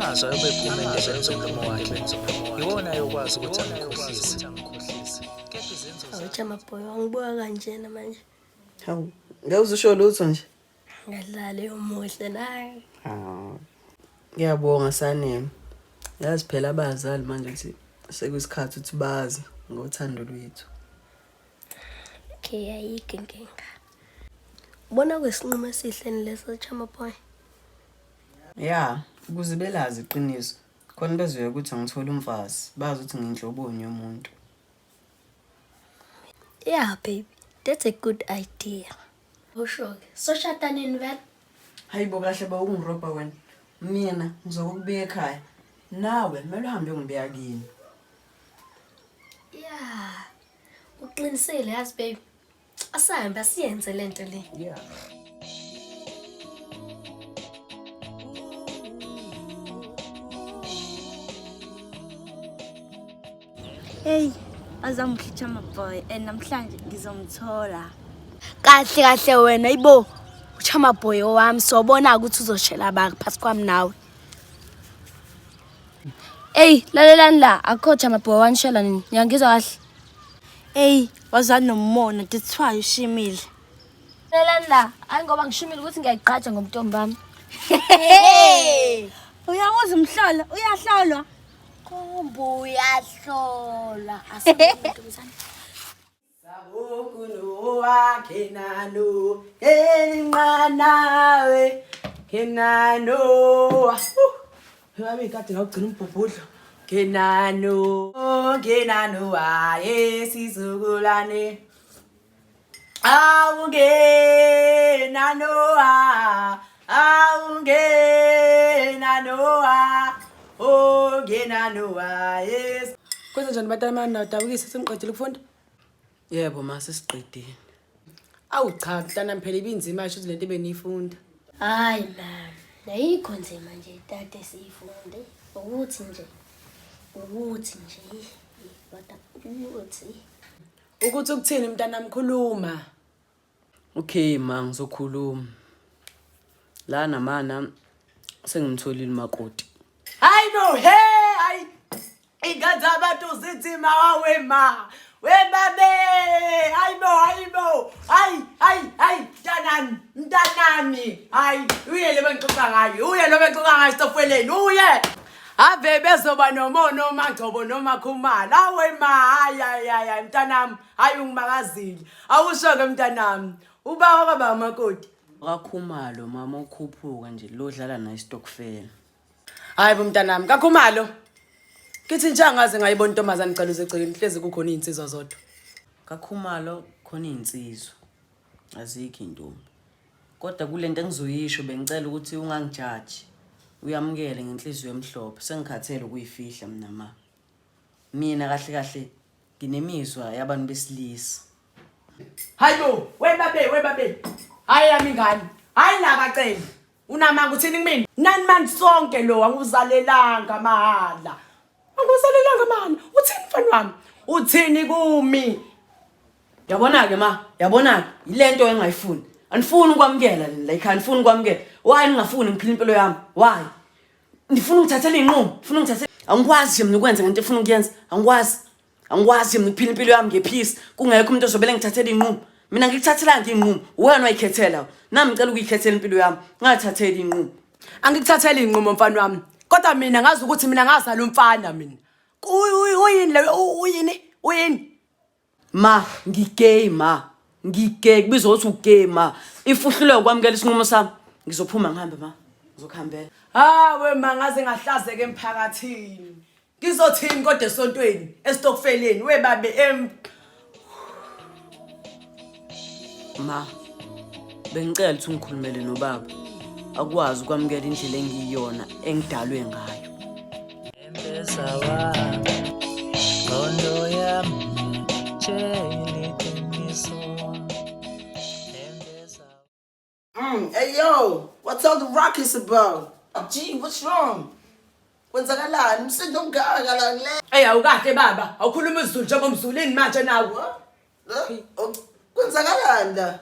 Amazwi ayobe ephuma endebeni zomlomo wakhe iwona ayokwazi ukuthi angikhohlise. Awu Chamaboy wangibuka kanjena manje. Hawu, ngeke uzusho lutho nje. Ngadlala umuhle nawe. Hawu. Ngiyabonga Sanemi. Yazi phela abazali manje ukuthi sekuyisikhathi ukuthi bazi ngothando lwethu. Okay, ayikho inkinga. Ubona kwesinqumo esihle leso Chamaboy. Ya, ukuze belazi iqiniso. Khona bezwe ukuthi angitholi umfazi, bazi ukuthi nginhloboni yomuntu. Yeah baby, that's a good idea. Usho-ke, soshada nini vele? Hayibo kahle ba ungirobha wena. Mina ngizokubika ekhaya. Nawe kumele uhambe uyongibeka kini. Yeah. Uqinisile yazi baby. Asahambe asiyenze lento le. Yeah. Hey, azangikhitha amaboy and namhlanje ngizomthola. Kahle kahle wena ibo uchama boy owami sobona ukuthi uzoshela baki phasi kwami nawe. Ey, lalelani la, akukho chama boy wanishela nini? Niyangizwa kahle? Hey, wazana nomona, that's why ushimile. Lalelani la, hayi ngoba ngishimile ukuthi ngiyayigqaja ngomntombi wami. Uyawuza umhlola, uyahlolwa. Kumbu uyahlola. Asintombazane. Sabukunuwa kenanu enqanawe kenanu. Wami kade ngawugcina umbhubhudlo. Kenanu kenanu aye sizukulane. Awungena Noah, awungena Noah, ongena Noah, yes. Kwenze njani batana nadabukisa sengiqedile ukufunda? Yebo ma sesiqedile. Awu cha mntanami phela ibinzima sho ukuthi lento beniyifunda. Hayi mama, ayikho nzima nje tata siyifunde. Ukuthi nje, ukuthi nje, kodwa ukuthi. Ukuthi ukuthini mntanami khuluma. Okay ma ngizokhuluma. Lana mana sengimtholile umakoti. Hayi no he hayi ingane zabantu zithi mawawe ma we babe hayi bo hayi bo hayi hayi hayi mntanami mntanami hayi uye le bengixoxa ngayo uye lo bengixoxa ngayo stofweleni uye ave bezoba nomona omangcobo noma khumalo awe ma hayi hayi hayi mntanami hayi ungimakazile awusho-ke mntanami ubawa kwaba umakoti Kakhumalo mama ukhuphuka nje lo dlala naye istokfela. Hayi bo mntanami, kakhumalo. Ngithi nje angaze ngayibona intombazane ngicela uzegcekeni hlezi kukhona izinsizwa zodwa. Kakhumalo khona izinsizwa. Azikho intombi. Kodwa kulento engizoyisho bengicela ukuthi ungangijaji. Uyamukele ngenhliziyo emhlophe. Sengikhathele ukuyifihla mina ma. Mina kahle kahle nginemizwa yabantu besilisa. Hayi bo, webabe, webabe. Hayi yami ingane. Hayi la kacele. Unamanga uthini kumina? Nani manje sonke lo anguzalelanga mahala. Anguzalelanga mahala. Uthini mfana wami? Uthini kumi? Yabona-ke ma, yabona-ke yile nto engayifuni. Anifuni ukwamukela like anifuni ukwamukela. Why ningafuni ngiphila impilo yami? Why? Nifuna ungithathela iy'nqumo, nifuna ungithathela angikwazi nje mina ukwenza ngento efuna ukuyenza. Angikwazi. Angikwazi mina ukuphila impilo yami ngephisi kungekho umuntu ozobele ngithathela iy'nqumo. Mina ngikuthathelanga iy'nqumo, uwena wayikhethela. Nami ngicela ukuyikhethela impilo yami, ngingathatheli iy'nqumo. Angikuthatheli iy'nqumo mfana wami. Kodwa mina ngazi ukuthi mina ngazala umfana mina. Uyini le uyini? Uyini? Ma, ngigay ma. Ngigay kubizwa ukuthi ugay ma. If uhluleka ukwamukela isinqumo sami, ngizophuma ngihambe ma. Ngizokuhambela. Hawe ma ngaze ngahlazeka emphakathini. Ngizothini kodwa esontweni, esitokfeleni, we babe em Ma, bengicela ukuthi ungikhulumele nobaba. Akwazi ukwamukela indlela engiyiyona engidalwe ngayo. Ngqondo yami tshela iqiniso. Hey yo, what's all the ruckus about? Gee, what's wrong? Kwenzakalani? Umsindo omngaka la ngile. Ey awukahle baba, awukhuluma isiZulu njengomZulini manje nawe. Huh? Oh, Kwenzakalani la?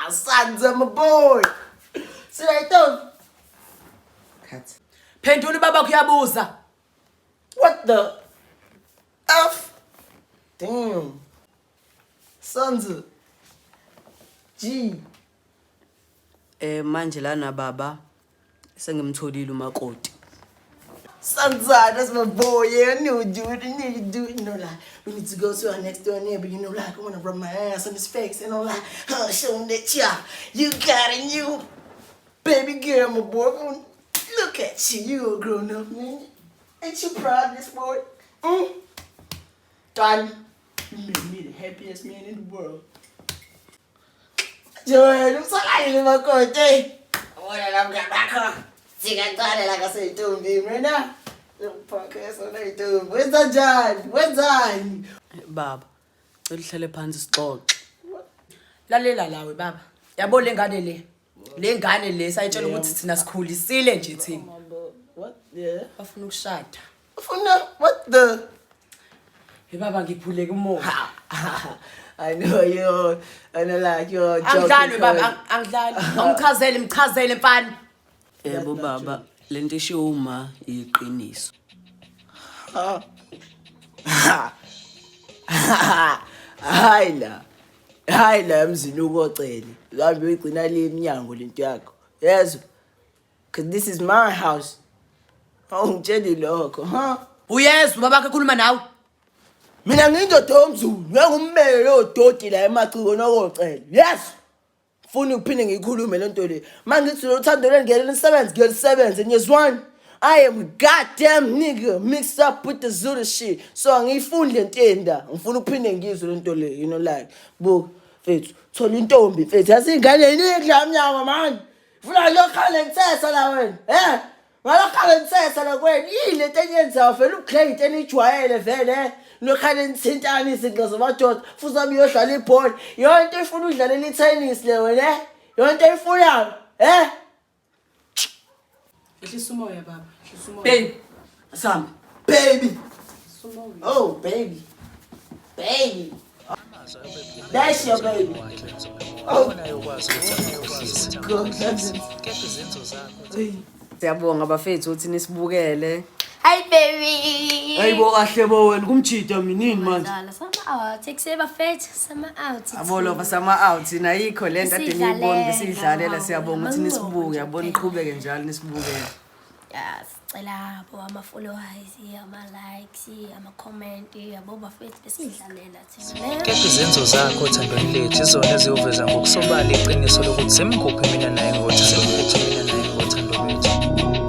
Sanza my boy. See right there. Cut. Phendula ubaba kuyabuza. What the F? Damn. Sons. G. Manje lana baba sengimtholile umakoti. Sansa, that's my boy. Yeah, I knew dude. I knew you do. You know, like, we need to go to our next door neighbor. You know, like, I want to rub my ass on his face and all like, huh, show him that, yeah, you got a new baby girl, my boy. Look at you. You all grown up, man. Ain't you proud of this boy? Mm? Done. You made me the happiest man in the world. Joel, usalile makoti. Wona la mngani bakho. Singaqala la kaseyintombi mina. Podcast onayintombi. Wenza njani? Wenzani? Baba, cela uhlale phansi sixoxe. Lalela lawe baba. Yabo lengane le. Lengane le sayitshela ukuthi thina sikhulisile nje thina. What? Yeah. Bafuna ukushada. Ufuna what the? Hey baba ngiphuleke umoya. I know you. I know like you're joking. Angidlali baba, angidlali. Angichazele, mchazele mfana. Yebo baba, lento eshiwo uma iqiniso. Hayi la. Hayi la emzini ukocele. Uhambe uyigcina le eminyango lento yakho. Yezwa? Cause this is my house. Awungitsheli lokho, huh? Uyezwa ubaba wakhe ekhuluma nawe? Mina ngiyindoda yomZulu, ngeke ummele lowo doti la emaciko nokocela. Yes. Funa ukuphinde ngiyikhulume le nto le. Mangithi lo thando lweni ngeke lisebenze, ngeke lisebenze. Ngiyezwani? I am goddamn nigga mixed up with the Zulu shit. So angiyifuni le nto enda. Ngifuna ukuphinde ngizwe le nto le, you know like. Buka, mfethu, thola intombi mfethu. Yazi ingane yiningi la mnyama man. Funa lokhala ngithetha la wena. Eh? Ngalokhala ngithetha la kwena. Yini lento eniyenzayo vele ubugrade enijwayele vele. Eh? Lokhala nithintana izinto zamadoda. Futhi abe uyodlala ibhola. Yonke into ifuna udlalela itennis le wena. Eh? Yonke into eyifunayo. Eh? Ehlisa umoya baba. Ehlisa umoya. Babe, asambe. Baby. Oh, baby. Baby. That's your baby. Oh. Ukwazi ukuthi angikhohlise. God, that's it. Kepha izenzo zakho Siyabonga bafethu ukuthi nisibukele. Hi baby. Hayibo kahle bo wena kumjida minini manje. Dlala sama out. Ekuseba fethu sama out. Abo lova sama out nayikho lento ade niyibona besiyidlalela siyabonga ukuthi nisibuke yabona iqhubeke njalo nisibukele. Ya, sicela abo ama followers, ama likes, ama comment, yabo bafethu besiyidlalela thina. Kepha izenzo zakho othandweni lethu izona eziyoveza ngokusobala iqiniso lokuthi semguphi mina naye ngothando lwethu, mina naye ngothando lwethu.